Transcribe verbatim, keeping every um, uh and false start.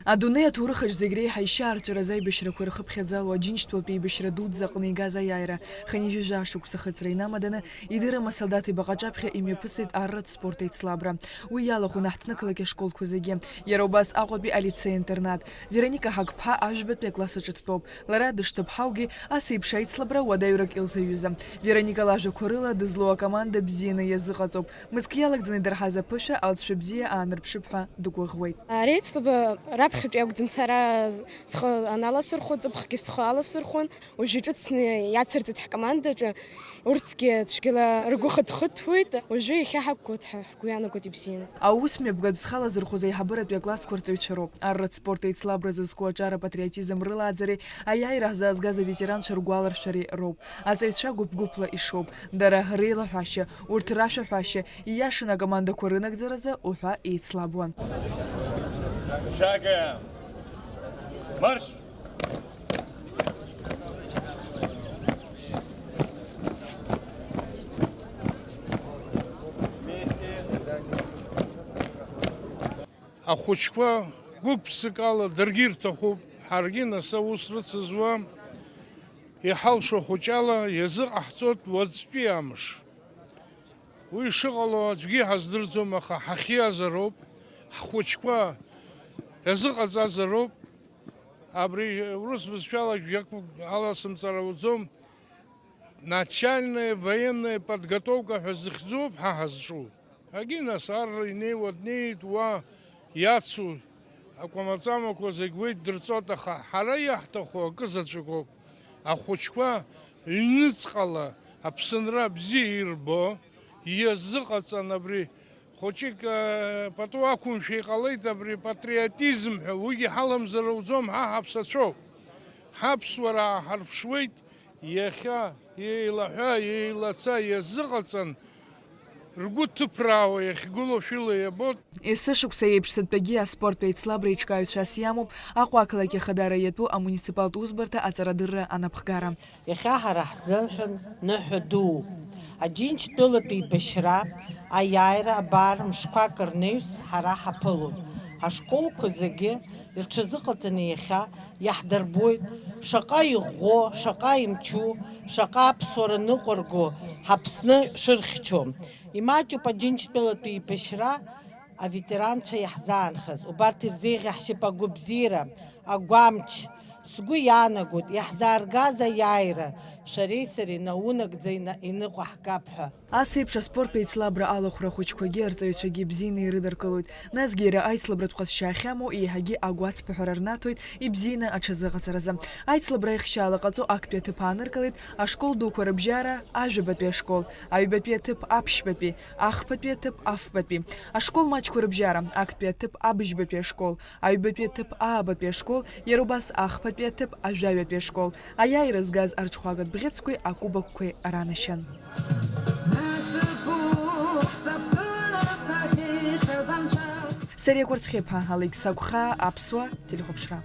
Адунеи аҭоурыхаҿ зегь реиҳа ишьаарҵәыраз аибашьрақәа ирхыԥхьаӡало Аџьынџьтәылатәи еибашьра дуӡӡа аҟны игаз аиааира, хынҩажәа шықәса хыҵра инамаданы, идырым асолдаҭ ибаҟа аҿаԥхьа имҩаԥысит арратә спорт еицлабра. Уи иалахәын аҳҭнықалақь ашколқәа зегьы. Иара убас Аҟәатәи алицеи-интернат. Вероника Ҳагԥҳа ажәбатәи акласс аҿы дтәоуп. Лара дышҭыԥҳаугьы, ас еиԥш аицлабра уадаҩрак илзаҩызам. Вероника лажәақәа рыла, дызлоу акоманда бзианы иазыҟаҵоуп. Мызк иалагӡаны идырҳаз аԥышәа алҵшәа бзиа аанарԥшып ҳәа дгәыӷуеит. Ари аицлабра раԥхьатәи акәӡам сара схы аналасырхәо, ҵыԥхгьы схы аласырхәон. Уажәы иҿыцны иацырҵеит ҳкомандаҿы. Урҭгьы цәгьала ргәы хыҭхыҭуеит. Уажәы иахьа ҳақәгылт ҳәа ҳгәы иаанагоит ибзианы. Аус мҩаԥгатә зхалаз рхәы зеиҳабыратәи аклассқәа рҵаҩцәа роуп. Арратә спорт еицлабра зызку аҿар апатриотизм рылааӡареи аиааира ҳзаазгаз аветеранцәа ргәаларшәареи роуп. Аҵаҩцәа гәыԥ-гәыԥла ишоуп. Дара реилаҳәашьа, урҭ рашәаҳәашьа, ииашаны акомандақәа рынагӡаразы уҳәа еицлабуан. Шага! Марш! Ахәыҷқәа гәык-ԥсыкала даргьы ирҭахуп, ҳаргьы нас аус рыцызуа иҳалшо хәыҷала иазыҟаҳҵоит уаҵәтәи амш. Уи шыҟало аӡәгьы иҳаздырӡом, аха ҳахьиазароуп, ҳхәыҷқәа иазыҟаҵазароуп. Абри урыс бызшәала жәакгьы аласымҵар ауӡом, начальная военная подготовка ҳәа зыхьӡуп ҳа ҳазҿу. Егьи нас арра инеиуа днеит, уа иацу акәамаҵамақәа зегь уи ддырҵоит, аха ҳара иаҳҭаху акы заҵәык ауп. Ахәыҷқәа ҩныҵҟала аԥсынра бзиа ирбо, иазыҟаҵан абри хәыҷык, э, пату ақәымшәа иҟалеит абри патриотизм ҳәа, уигьы ҳаламзар ауӡом, ҳа ҳаԥсацәоуп. Ҳаԥсуара ааҳарԥшуеит, иахьа еилаҳәа, еилаца иазыҟаҵан, ргәы ҭыԥраауа иахьгылоу шәыла иабоит. Есышықәса еиԥш сынтәагьы аспорттә еицлабра еиҿкааҩцәас иамоуп Аҟәа ақалақь ахадара иатәу амуниципалтә усбарҭа аҵарадырра анапхгара. Иахьа ҳара ҳзыҳәан ныҳәа дууп. Аџьынџьтәылатә еибашьра, аиааира абар мшқәак рнаҩс ҳара ҳаԥылоит. Ҳашколқәа зегьы ирҽазыҟаҵаны иахьа иаҳдырбоит шаҟа иӷәӷәоу, шаҟа имчу, шаҟа аԥсуара ныҟәырго ҳАԥсны шырхьчо. Имаҷуп Аџьынџьтәылатәи еибашьра аветеранцәа иаҳзаанхаз. Убарҭ ирзеиӷьаҳшьап агәабзиара, агәамч. Сгәы иаанагоит, иаҳзааргаз аиааира шәареи сареи наунагӡа ина-, иныҟәаҳгап ҳәа. Ас еиԥш аспорттә еицлабра алахәра ахәыҷқәагьы арҵаҩцәагьы бзианы ирыдыркылоит. Насгьы иара аицлабратә ҟазшьа ахьамоу еиҳагьы агәацԥыҳәара рнаҭоит ибзианы аҽазыҟаҵаразы. Аицлабра аихшьаала ҟаҵо актәи аҭыԥ ааныркылеит ашкол дуқәа рыбжьара, ажәабатәи ашкол, аҩбатәи аҭыԥ аԥшьбатәи, ахԥатәи аҭыԥ афбатәи. Ашкол маҷқәа рыбжьара, актәи аҭыԥ абыжьбатәи ашкол, аҩбатәи аҭыԥ аабатәи ашкол, иара убас ахԥатәи аҭыԥ ажәаҩатәи ашкол. Аиааира згаз арҽхәагатә бӷьыцқәеи акубокқәеи ранашьан. Сариа Кәарцхьиаԥа, Алықьса Гәхаа, Аԥсуа телехәаԥшра.